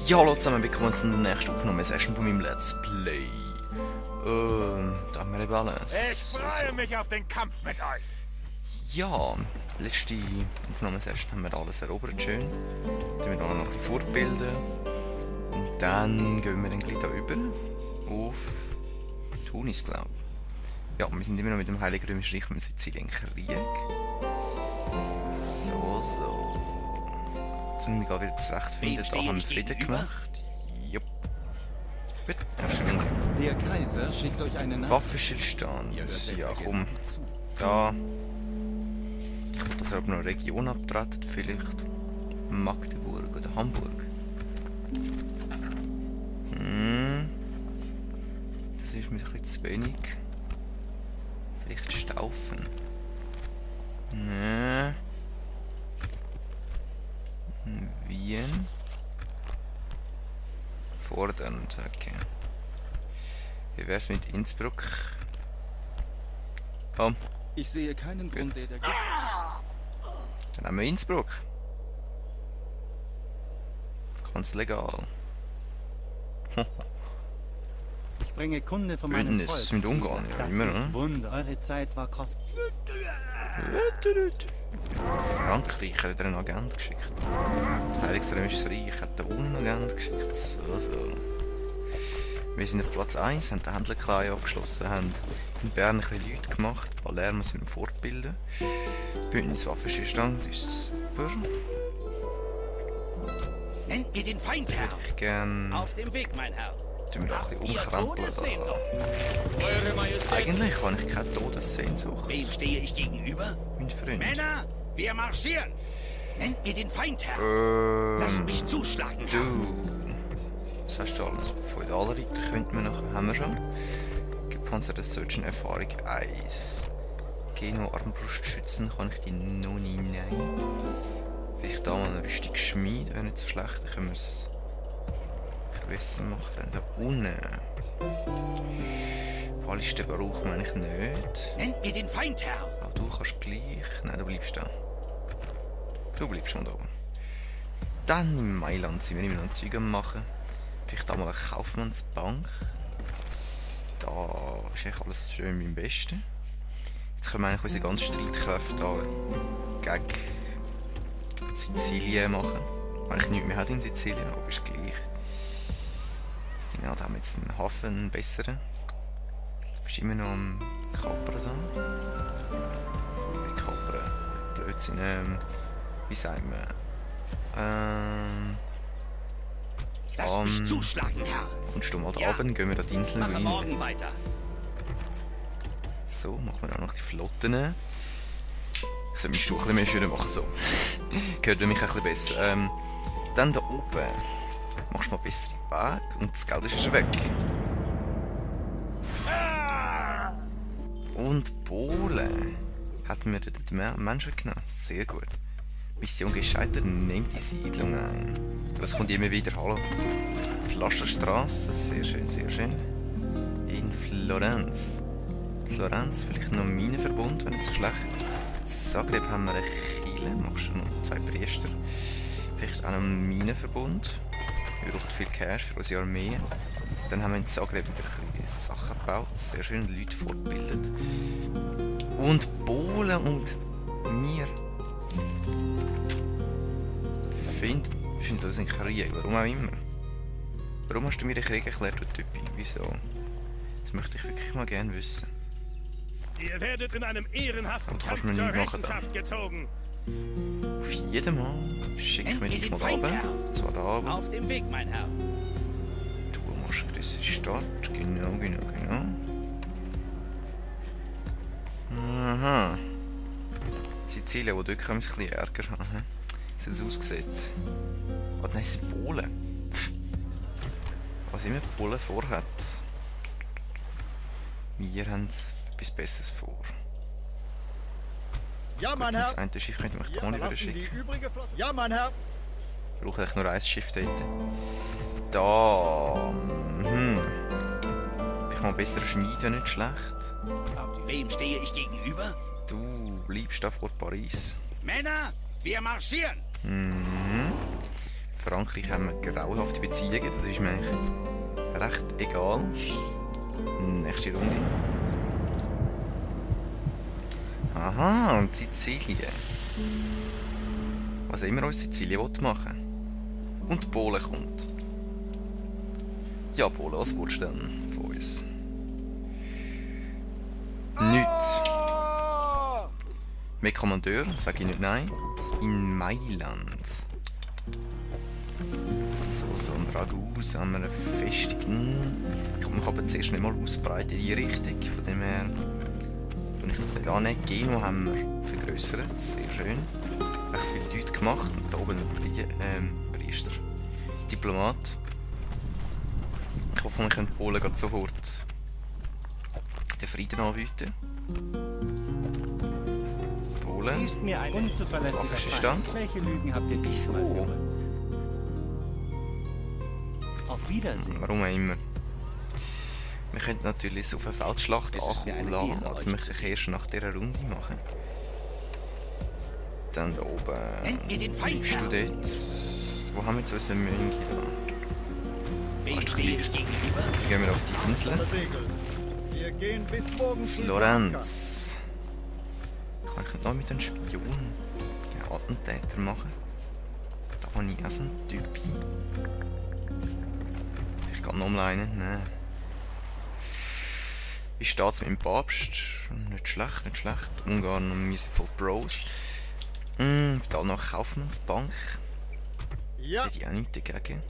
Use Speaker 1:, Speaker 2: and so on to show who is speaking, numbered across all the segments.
Speaker 1: Ja, hallo zusammen, willkommen zu der nächsten Aufnahmesession von meinem Let's Play. Da haben wir eben alles.
Speaker 2: Ich freue mich auf den Kampf mit euch.
Speaker 1: Ja, letzte Aufnahmesession haben wir alles erobert, schön. Dann wir noch ein bisschen fortbilden. Und dann gehen wir dann gleich da über auf Tunis, glaube ich. Ja, wir sind immer noch mit dem Heiligen Römischen Reich mit Sizilien im Krieg. So. Jetzt müssen wir gerade wieder zurechtfinden. Da haben wir Frieden gemacht. Jupp. Gut, erste Linie.
Speaker 3: Der Kaiser schickt euch eine
Speaker 1: Waffenstillstand. Ja, komm. Da. Ich hoffe, dass er aber noch eine Region abtreten. Vielleicht Magdeburg oder Hamburg. Das ist mir ein bisschen zu wenig. Vielleicht Staufen. Nee. Wien. Fordernd, okay. Wie wär's mit Innsbruck? Oh,
Speaker 3: Ich sehe keinen Grund, der
Speaker 1: dann haben wir Innsbruck. Ganz legal.
Speaker 3: Ich bringe Kunde von meinem Volk.
Speaker 1: Bündnis mit Ungarn, ja,
Speaker 3: Das
Speaker 1: immer,
Speaker 3: ist
Speaker 1: ne?
Speaker 3: Wunder. Eure Zeit war kostbar.
Speaker 1: Frankreich hat einen Agent geschickt. Das Heiliges Römisches Reich hat da unten einen Agent geschickt. So. Wir sind auf Platz 1, haben den Händlerkleid abgeschlossen, haben in Bern ein bisschen Leute gemacht. Palermo sind wir fortbilden. Bündniswaffenstillstand ist super.
Speaker 4: Nennt mir den Feind, Herr.
Speaker 1: Ich gern.
Speaker 4: Auf dem Weg, mein Herr.
Speaker 1: Tun wir auch ein bisschen umkrempeln.
Speaker 4: Eure Majestät.
Speaker 1: Eigentlich habe ich keine Todessehnsucht.
Speaker 4: Wem stehe ich gegenüber?
Speaker 1: Mein Freund.
Speaker 4: Männer, wir marschieren. Nennt mir den Feind, Herr. Lasst mich zuschlagen, Herr.
Speaker 1: Du. Was hast du alles? Feudalreiter könnte man noch. Haben wir schon. Gepanzerte Surgeon Erfahrung 1. Geno Armbrustschützen kann ich die noch nie nehmen. Vielleicht da mal eine Rüstungsschmied, wäre nicht so schlecht. Dann können wir es besser machen. Dann da unten. Balliste brauchen wir eigentlich nicht.
Speaker 4: Nennt mir den Feind, Herr.
Speaker 1: Aber du kannst gleich. Nein, du bleibst da. Du bleibst schon da oben. Dann in Mailand sind wir immer noch Zeug am machen. Vielleicht auch mal eine Kaufmannsbank. Da ist eigentlich alles schön beim Besten. Jetzt können wir eigentlich unsere ganzen Streitkräfte da gegen Sizilien machen. Eigentlich nichts mehr hat in Sizilien, aber ist gleich. Genau, da haben wir jetzt einen Hafen, einen besseren. Du bist immer noch am Kapern da. Nicht Kapern, Blödsinn. Wie sagen wir?
Speaker 4: Lasst mich zuschlagen, Herr.
Speaker 1: Kommst du mal da
Speaker 4: Ja.
Speaker 1: runter, gehen wir da die Inseln
Speaker 4: Mache
Speaker 1: rein.
Speaker 4: morgen weiter.
Speaker 1: So, machen wir auch noch die Flotten. Ich soll meinen Stuhl ein bisschen mehr führen machen, so. Gehört mich ein bisschen besser. Dann da oben. Machst du mal bessere Wege und das Geld ist schon weg. Und Polen hat mir den Menschen genommen. Sehr gut. Mission gescheitert, nehmt die Siedlung ein. Das kommt immer wieder, hallo. Flaschenstraße, sehr schön, sehr schön. In Florenz. Florenz, vielleicht noch ein Minenverbund, wäre nicht so schlecht. In Zagreb haben wir eine Kirche, machst du noch 2 Priester. Vielleicht auch noch einen Minenverbund. Wir brauchen viel Cash für unsere Armee. Dann haben wir in Zagreb wieder ein bisschen Sachen gebaut, sehr schön Leute fortgebildet. Und Polen und wir finden uns in Krieg, warum auch immer. Warum hast du mir den Krieg erklärt, du Typi? Wieso? Das möchte ich wirklich mal gerne wissen.
Speaker 2: Ihr werdet in einem ehrenhaften
Speaker 1: Aber du kannst
Speaker 2: Kampf
Speaker 1: mir
Speaker 2: zur
Speaker 1: nichts machen da.
Speaker 2: Rechenschaft gezogen.
Speaker 1: Auf jeden Fall schick mir dich mal runter. Zwar da oben.
Speaker 4: Auf dem Weg, mein Herr.
Speaker 1: Du machst eine grosse Stadt. Genau. Aha. Sizilien, wo dort können wir ein bisschen Ärger haben. Wie sieht es aussieht. Oh nein, es sind Polen. Pff. Was immer Polen vorhat. Wir haben etwas Besseres vor.
Speaker 5: Ja,
Speaker 1: Gut,
Speaker 5: mein Herr.
Speaker 1: das eine Schiff könnte man
Speaker 5: Wir
Speaker 1: auch nicht
Speaker 5: verlassen die
Speaker 1: schicken.
Speaker 5: übrige Flotte. Ja, mein Herr.
Speaker 1: Wir brauchen eigentlich nur ein Schiff dort. Da. Vielleicht mal besser schmieden, nicht schlecht.
Speaker 4: Wem stehe ich gegenüber?
Speaker 1: Du bleibst da vor Paris.
Speaker 4: Männer, wir marschieren.
Speaker 1: Frankreich haben wir grauenhafte Beziehungen, das ist mir eigentlich recht egal. Nächste Runde. Aha, und Sizilien. Was immer uns Sizilien machen will. Und Polen kommt. Ja, Polen, was willst du denn von uns? Nichts. Mehr Kommandeur, sage ich nicht nein. In Mailand. So ein Ragus haben wir eine Festung. Ich kann mich aber zuerst nicht mal ausbreiten in die Richtung. Von dem her tue ich das nicht annehmen. Genua haben wir vergrößert, sehr schön. Recht viele Leute gemacht. Und da oben ein Priester. Diplomat. Ich hoffe, wir können Polen gerade sofort den Frieden anbieten. Polen.
Speaker 3: Ist mir ein unzuverlässiger
Speaker 1: Waffenstand.
Speaker 3: Welche Lügen habt ihr
Speaker 1: Wieso?
Speaker 3: diesmal für uns? Auf Wiedersehen.
Speaker 1: Warum auch immer. Wir könnten natürlich so auf eine Feldschlacht ankommen lassen. Also möchte ich erst nach dieser Runde machen. Dann da oben. Bleibst du dort? Wo haben wir jetzt unseren Mönch da? Hast du gleich? Gehen wir auf die Insel.
Speaker 5: Wir gehen bis morgen
Speaker 1: Florenz. Kann ich noch mit einem Spion einen Attentäter machen? Da habe ich auch so einen Typ. Ich kann noch mal einen. Nein. Wie steht es mit dem Papst? Nicht schlecht, nicht schlecht. Ungarn und wir sind voll Bros. Da noch Kaufmannsbank.
Speaker 5: Ja.
Speaker 1: Hätte ich auch nichts dagegen.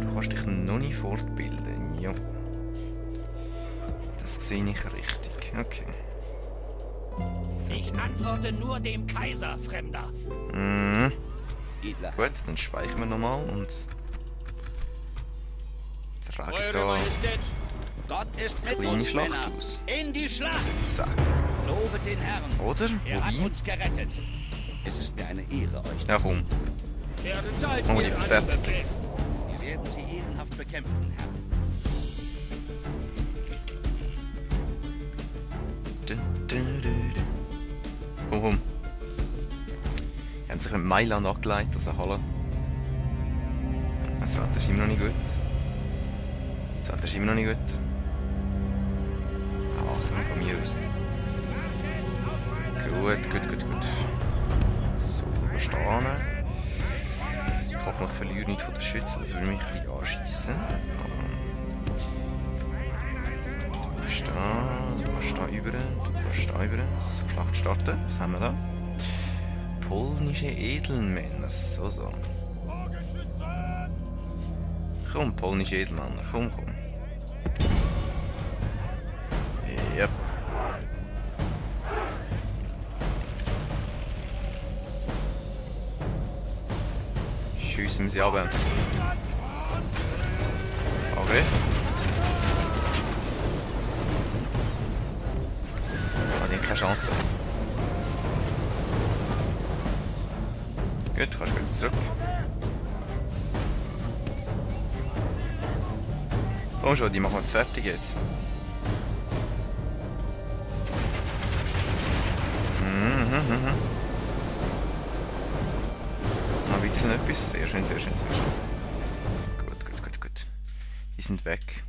Speaker 1: Du kannst dich noch nicht fortbilden. Ja. Das sehe ich richtig. Okay.
Speaker 4: Ich antworte nur dem Kaiser, Fremder.
Speaker 1: Gut, dann speichern wir nochmal und tragen da
Speaker 4: Gott ist mit
Speaker 1: kleine
Speaker 4: uns,
Speaker 1: Schlacht
Speaker 4: Männer.
Speaker 1: aus.
Speaker 4: In die Schlacht!
Speaker 1: Zack.
Speaker 4: Lobet den Herrn.
Speaker 1: Oder?
Speaker 4: Er hat
Speaker 1: Wohin?
Speaker 4: uns gerettet.
Speaker 5: Es ist mir eine Ehre, euch
Speaker 1: Ja, komm. Machen wir die fertig.
Speaker 4: Wir werden sie ehrenhaft bekämpfen, Herr.
Speaker 1: Komm, komm. Die haben sich mit Mailand angelegt, also hallo. Das Wetter ist immer noch nicht gut. Das Wetter ist immer noch nicht gut. Ach, komm von mir aus. Gut, gut, gut, gut. So, überstehen. Ich hoffe, ich verliere nicht von den Schützen, das würde mich ein bisschen anschiessen. Du bist da, du bist da über, du bist da über. So, Schlacht starten. Was haben wir da? Polnische Edelmänner, so, so. Komm, polnische Edelmänner, komm, komm. Yep. Schiessen wir sie ab. Angriff. Ah, die haben keine Chance. Gut, kannst du wieder zurück. Komm schon, die machen wir fertig jetzt. Ah, willst du noch etwas? Sehr schön, sehr schön, sehr schön. Gut, gut, gut, gut. Die sind weg.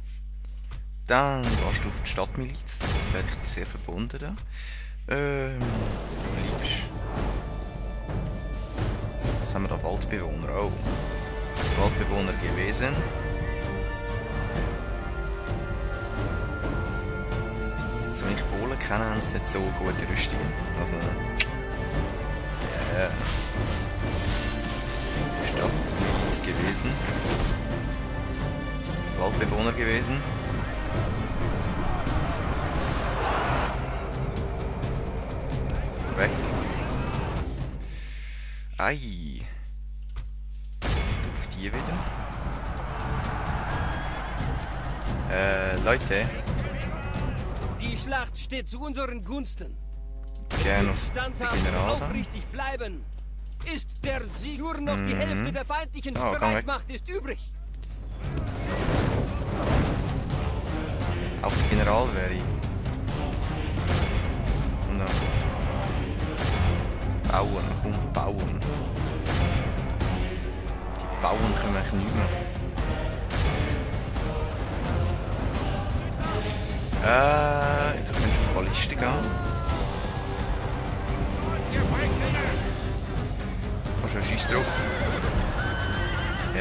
Speaker 1: Dann gehst du auf die Stadtmiliz, das werde ich dir sehr verbunden da. Du bleibst. Was haben wir da? Waldbewohner. Oh. Waldbewohner gewesen. So, wenn ich Polen kenne, haben sie nicht so gute Rüstungen. Also. Ja. Stadtmiliz gewesen. Waldbewohner gewesen. Weg. Ei. Auf die wieder. Leute.
Speaker 6: Die Schlacht steht zu unseren Gunsten.
Speaker 1: Gerne auf den
Speaker 6: Standhaft
Speaker 1: General
Speaker 6: und
Speaker 1: dann.
Speaker 6: aufrichtig bleiben. Ist der Sieg nur noch die Hälfte der feindlichen
Speaker 1: Oh, komm weg.
Speaker 6: Streitmacht ist übrig.
Speaker 1: Auf den General wäre ich. Und dann. Bauen, komm, bauen. bauen können wir eigentlich nichts machen. Du könntest auf Balliste gehen. Kannst du einen Schiss drauf? Die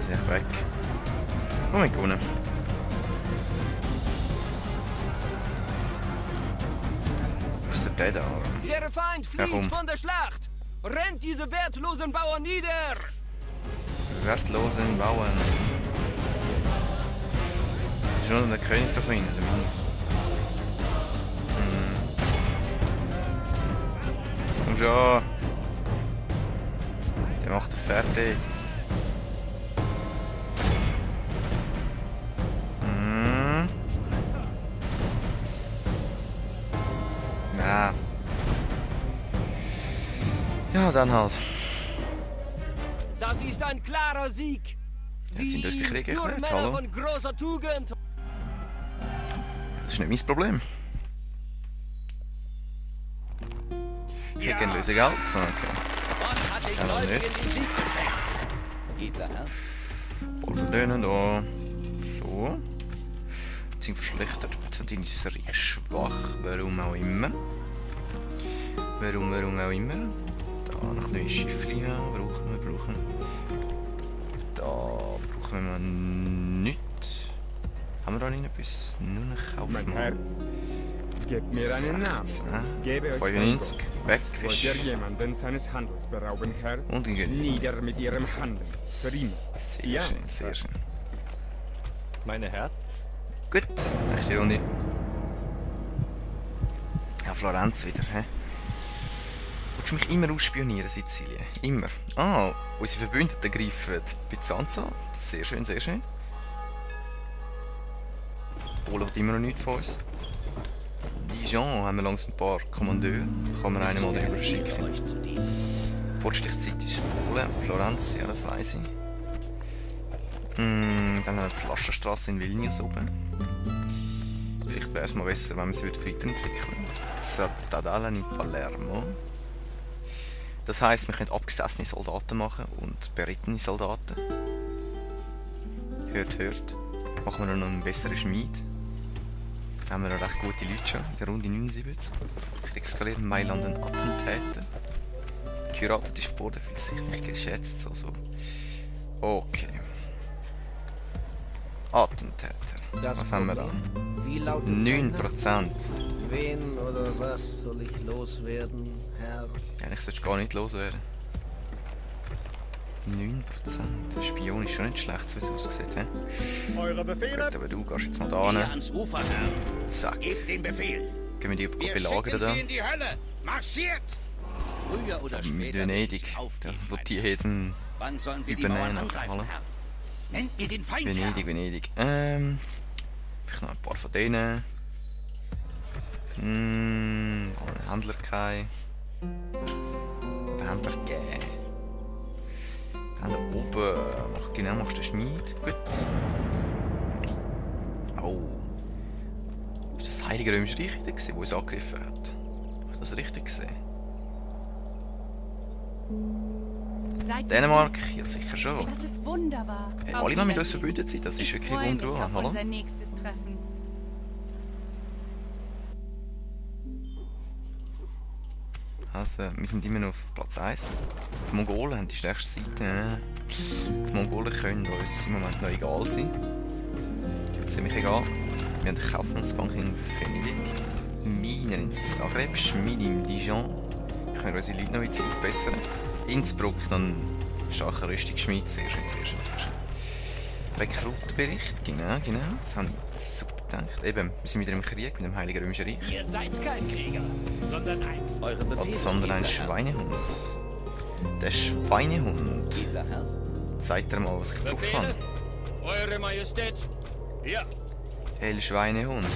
Speaker 1: sind echt weg. Oh mein Gott. Was ist der da?
Speaker 6: Der Feind flieht von der Schlacht! Rennt diese wertlosen Bauern nieder!
Speaker 1: Wertlosen Bauern. Das ist schon der König da vorne, der Mann. Komm schon! Der macht er fertig. Ja. Ja, dann halt.
Speaker 6: Das ist ein klarer Sieg.
Speaker 1: Jetzt sind uns die Kriege
Speaker 6: Nur
Speaker 1: erklärt,
Speaker 6: Männer
Speaker 1: hallo?
Speaker 6: von großer Tugend.
Speaker 1: Das ist nicht mein Problem. Ich hätte gerne Lösegeld. Okay.
Speaker 4: Was hat den
Speaker 1: Ja,
Speaker 4: Leuten
Speaker 1: nicht.
Speaker 4: den Sieg geschenkt? Edler Herr.
Speaker 1: Also denen da. So. Jetzt sind verschlechtert. Byzantin ist sehr schwach. Warum auch immer. Warum auch immer. Da noch neue Schiffe brauchen wir. Da brauchen wir nichts. Haben wir da nicht etwas? Nur noch
Speaker 7: Mein
Speaker 1: kaufen.
Speaker 7: Herr, gebt mir einen Namen.
Speaker 1: 16,
Speaker 7: Gebe euch
Speaker 1: 95. Weg
Speaker 7: Wollt ihr
Speaker 1: ist.
Speaker 7: jemanden seines Handels berauben, Herr?
Speaker 1: Und in Gönn.
Speaker 7: Nieder mit ihrem Handeln. Für immer.
Speaker 1: Sehr
Speaker 7: Ja.
Speaker 1: schön, sehr schön.
Speaker 5: Meine Herren?
Speaker 1: Gut, nächste Runde. Ja, Florenz wieder, hä? Willst du mich immer ausspionieren, Sizilien? Immer. Ah, unsere Verbündeten greifen Byzanz an. Sehr schön, sehr schön. Polen hat immer noch nichts von uns. Dijon haben wir langsam ein paar Kommandeure. Da kann man einen mal darüber schicken.
Speaker 4: Euch zu dienen.
Speaker 1: Fortschrittszeit ist Polen. Florenz, ja, das weiss ich. Dann haben wir die Flaschenstraße in Vilnius oben. Vielleicht wäre es mal besser, wenn wir sie weiterentwickeln würden. Cittadella in Palermo. Das heisst, wir können abgesessene Soldaten machen und berittene Soldaten. Hört, hört. Machen wir noch einen besseren Schmied. Da haben wir noch recht gute Leute schon in der Runde 79. Kriegsskalier Mailand und Attentäter. Kurator ist wurde viel sicherlich geschätzt. So. Okay. Attentäter. Was haben wir da?
Speaker 8: Wie lautet
Speaker 1: 9%.
Speaker 8: Wen oder was soll ich loswerden, Herr?
Speaker 1: Eigentlich solltest du gar nicht loswerden. 9%. Spion ist schon nicht schlecht, wie es aussieht. He?
Speaker 5: Eure Befehle?
Speaker 1: Gut, aber du gehst jetzt mal da
Speaker 4: Hier
Speaker 1: hin.
Speaker 4: ans Ufer, Herr.
Speaker 1: Zack.
Speaker 4: Gebt den Befehl.
Speaker 1: Gehen wir die
Speaker 4: Wir
Speaker 1: belagern
Speaker 4: schicken
Speaker 1: da.
Speaker 4: sie in die Hölle. Marschiert! Früher oder später
Speaker 1: Venedig.
Speaker 4: will ich auf
Speaker 1: Das
Speaker 4: diesen
Speaker 1: wird die
Speaker 4: Feind.
Speaker 1: hätten
Speaker 4: Wann sollen wir die
Speaker 1: übernehmen
Speaker 4: Mauern
Speaker 1: nachher,
Speaker 4: angreifen,
Speaker 1: hallo?
Speaker 4: Herr? Nennt mir den Feind,
Speaker 1: Venedig. Vielleicht noch ein paar von denen. Einen Händler kein. Den Händler geben. Dann da oben. Machst du den Schmied. Gut. Oh. Ist das Heilige Römische Reich wieder gewesen, das uns angegriffen hat? Habe ich das richtig gesehen? Dänemark? Ja, sicher schon.
Speaker 9: Das ist wunderbar.
Speaker 1: Hey, alle, die mit uns verbündet sind, das ist wirklich wunderbar. Hallo?
Speaker 9: Unser nächstes Treffen.
Speaker 1: Also, wir sind immer noch auf Platz 1. Die Mongolen haben die stärkste Seite. Die Mongolen können uns im Moment noch egal sein. Ziemlich egal. Wir haben eine Kaufmannsbank in Venedig. Minen in Zagreb, Schmiede in Dijon. Können wir unsere Leute noch ein bisschen verbessern. Innsbruck dann starker Rüstungsschmied. Sehr schön, sehr schön, sehr schön. Rekrutenbericht, genau. Das habe ich super gedacht. Eben, wir sind wieder im Krieg mit dem Heiligen Römischen Reich.
Speaker 2: Ihr seid kein Krieger, sondern ein...
Speaker 5: Eure Befehle?
Speaker 1: Sondern ein Schweinehund. Der Schweinehund.
Speaker 5: Edler Herr.
Speaker 1: Zeigt dir mal, was ich drauf habe.
Speaker 2: Befehle? Eure Majestät. Ja.
Speaker 1: El Schweinehund.